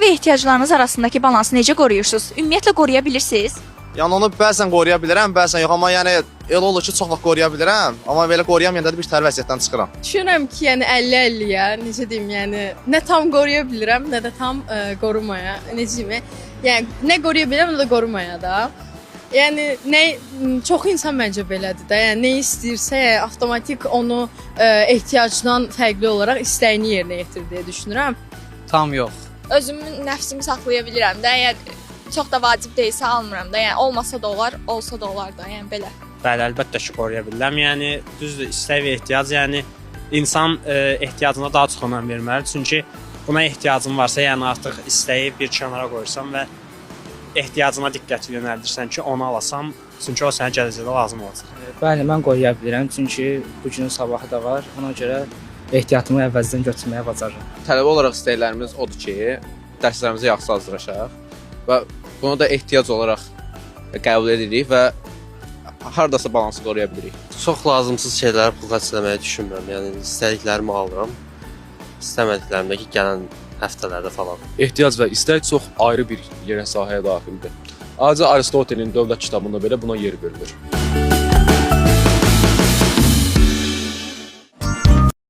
və ehtiyaclarınız arasındakı balansı necə qoruyursunuz? Ümumiyyətlə qoruya bilirsiniz? Yəni onu bəzən qoruya bilirəm, bəzən yox, amma yəni elə olur ki, çox vaxt qoruya bilirəm, amma belə qoruyamayanda da bir tər vəziyyətdən çıxıram. Düşünürəm ki, yəni 50-50-yə, necə deyim, yəni nə tam qoruya bilirəm, nə də tam qorumaya. Necə deyim? Yəni nə qoruya bilirəm, nə də qorumaya da. Yəni nə çox insan məncə belədir də. Yəni nə istəyirsə, yəni, avtomatik onu ehtiyacdan fərqli olaraq istəyini yerinə yetirir deyə düşünürəm. Tam yox. Özümün nəfsimi saxlaya bilirəm də. Əgər çox da vacib deyilsə almıram da. Yəni olmasa da olar, olsa da olar da. Yəni belə. Bəli, əlbəttə ki, qoruya bilirəm. Yəni düzdür, istək və ehtiyac, yəni insan ehtiyacına daha çox önəm verməlidir. Çünki buna ehtiyacın varsa, yəni artıq istəyi bir kənara qoyursan və ehtiyacına diqqət yönəldirsən ki, onu alasan, çünki o sənə gələcəkdə lazım olacaq. Bəli, mən qoruya bilirəm, çünki bu günün sabahı da var. Ona görə ehtiyatımı əvvəlcədən götürməyə bacarıram. Tələbə olaraq istəklərimiz odur ki, dərslərimizə yaxşı hazırlaşaq və bunu da ehtiyac olaraq qəbul edirik və hardasa balansı qoruya bilirik. Çox lazımsız şeylərə pul xərcləməyi düşünmürəm. Yəni istədiklərimi alıram. İstəmədiklərimi də ki, gələn həftələrdə falan. Ehtiyac və istək çox ayrı bir yerə, sahəyə daxildir. Ayrıca Aristotelin Dövlət kitabında belə buna yer verilir.